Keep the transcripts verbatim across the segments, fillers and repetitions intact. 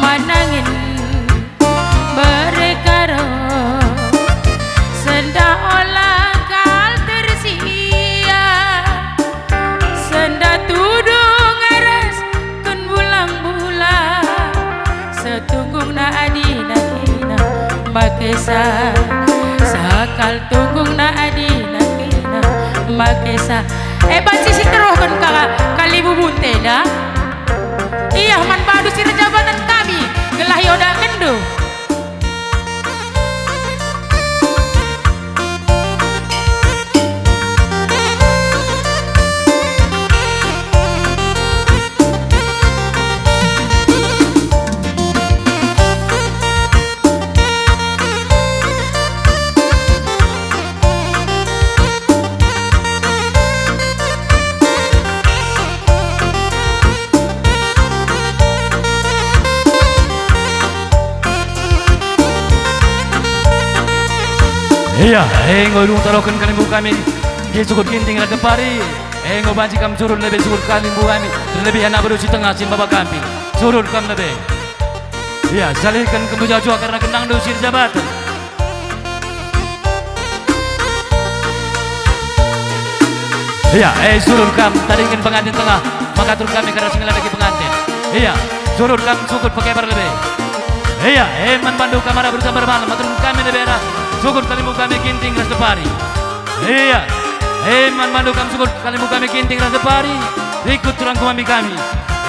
Panangin berkaro, sendah ola kal tersia, sendah tudung aras tun bulang-bulang, setunggungna adina kena makesa, sakal tunggungna adina kena makesa. Eh, banci si teruhken ka-, kalimbubunta enda. Ia man bandu si erjabaten kami, gelah iodakenndu. Ia, enggo dung taroken kalimbubu kami, sukut Ginting ras Depari. Enggo banci kam surut lebe sukut kalimbubu kami, terlebih anak beru si tengah si maba kampil. Surut kam lebe. Ia, salihken kemujuah-juah kerna genangndu si erjabaten. Ia, eh, surut kam, tadingken penganten tengah, maka turun kami kerna si ngelandaki penganten. Ia, surut kam sukut pekebar lebe. Ia, eh, man bandu kam arah berusaha bermalam, turun kami lebe arah sukut kalimbubu kami Ginting ras Depari. Ia, eh, man bandu kam sukut kalimbubu kami Ginting ras Depari, rikut turang kumambi kami.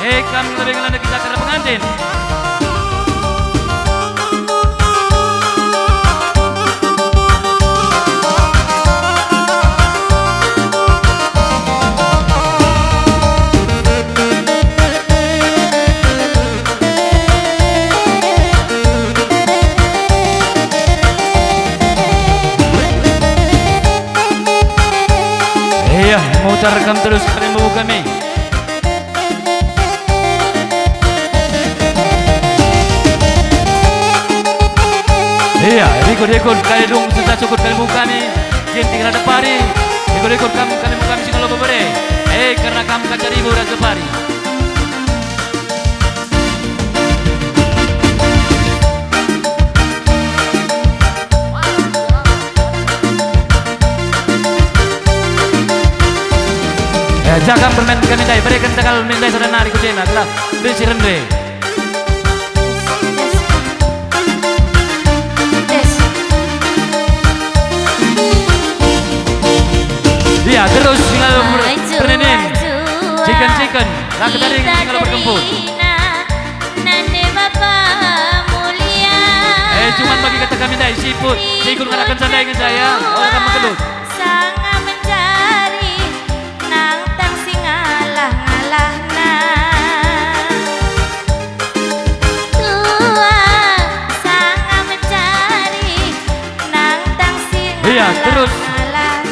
Eh, kam lebe ngelandaki takar penganten. Ia, mutar kam terus kalimbubu kami. Ia, rikut-rikut kai dung sendah sukut kalimbubu kami, Ginting ras Depari. Rikut-rikut kam kalimbubu kami si ngalo bebere. Eh, kerna kam kaca ribu ras Depari. Eh, jaga permen kami ndai, bereken tegal min ndai sada nari ku jena, gelah besi rende. Ia, terus singal per-, pernenin. Ciken-ciken, la ketading singal perkempun. Nande Bapa mulia. Eh, cuman bagi kata kami ndai, siput, sikut ngarahken sandai nge saya, ola kam mekelut. Sanga mencari nang tang si ngalah-ngalahna. Tua sanga mencari nang tang si ngalah-ngalahna. Ia, terus.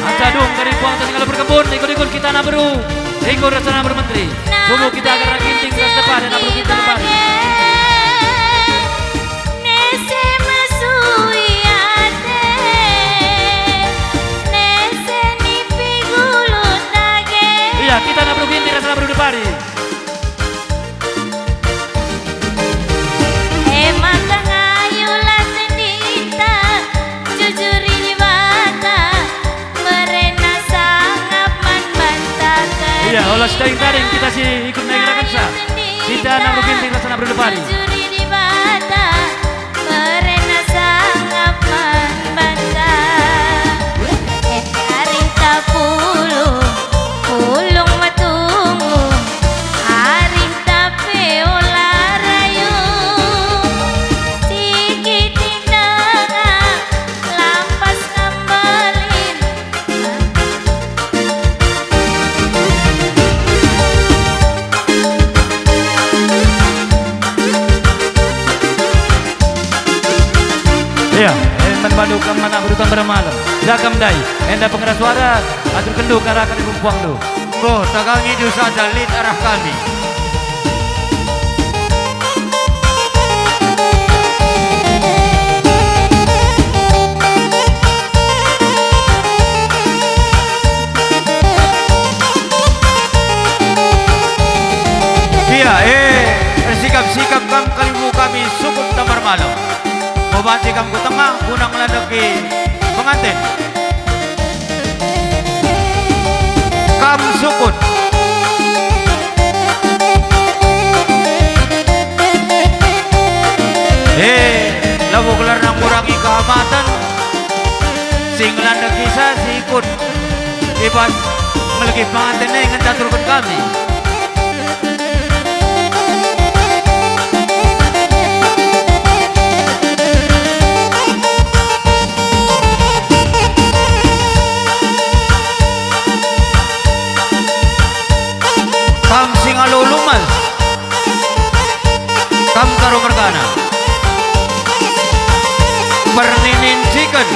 Anca dung kari puang tasi ngalo perkempun, ikut-ikut kita anak beru. Ikut ras anak beru menteri. Sumu kita agar Ginting ras Depari, anak beru Ginting Depari. Nese mesui ate, nese nipi gulu dage. Ia, kita anak beru Ginting ras anak beru Depari. E maka ngayulah tendinta, jujuri Dibata, merena sangap man banta. Ia, ola si tading-tading kita si ikut nengarakenca. Kita anak beru Ginting ras anak beru Depari. Jujuri Dibata, merena sangap man banta. Eh, arih tapulung, pulung metunggung, arih tape ola rayu. Tikitik denga, lampas ngambelin. Ia, eh, man bandu kam anak beru Tambar Malem. Dakam ndai, enda pengeras suara, aturkenndu karakan i bumpuangndu. Enggo, tagangi dosata lit arah kami. Ia, eh, ersikap-sikap kam kalimbubu kami Sukut Tambar Malem. Mubati kam ku tengah guna ngelandeki penganten. Kam sukut. Eh, labo gelarna ngurangi kehormatan. Si ngelandeki sa si ikut i bas ngelegi penganten e ngenca aturken kami. Kam si ngalo lumas. Kam karo mergana. Perninin Chicken.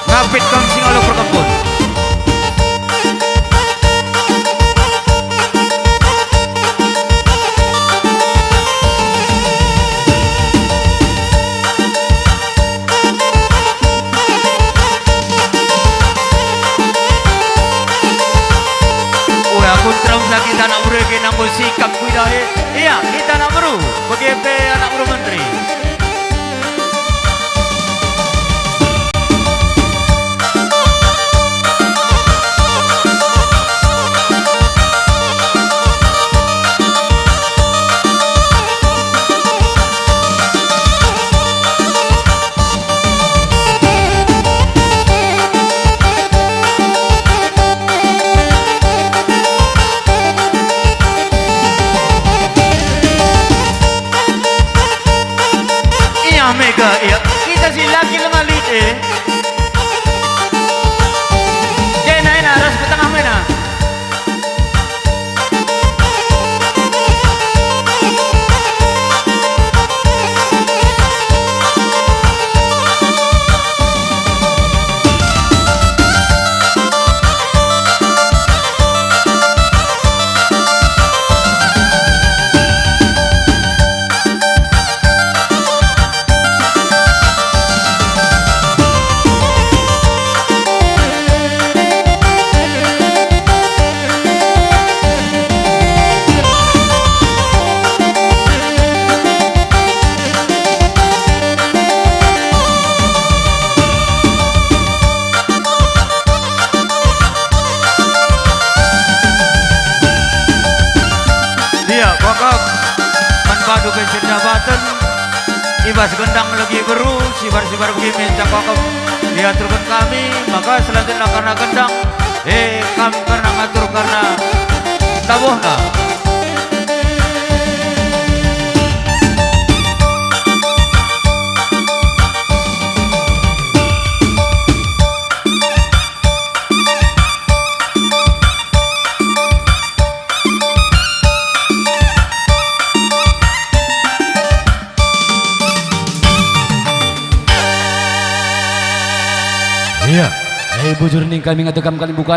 Ngapit kam si ngalo perkempun. Ura kuntrem lagi anak beru ke nanggo sikap kuidah e. Ia, kita anak beru, bage pe anak beru menteri. Ia mega, ia. Kita si laki lema lit e. Kena ena ras ku tengah mena. Ia, kuakap man bandu bensin jabaten, i bas gendang legi beru, sibar-sibar begi min cakapken, iaturken kami, maka selanjutna kerna gendang, eh, kam kerna ngatur kerna tabuhna. Ia, eh, bujur ning kami ngataken kami bukan.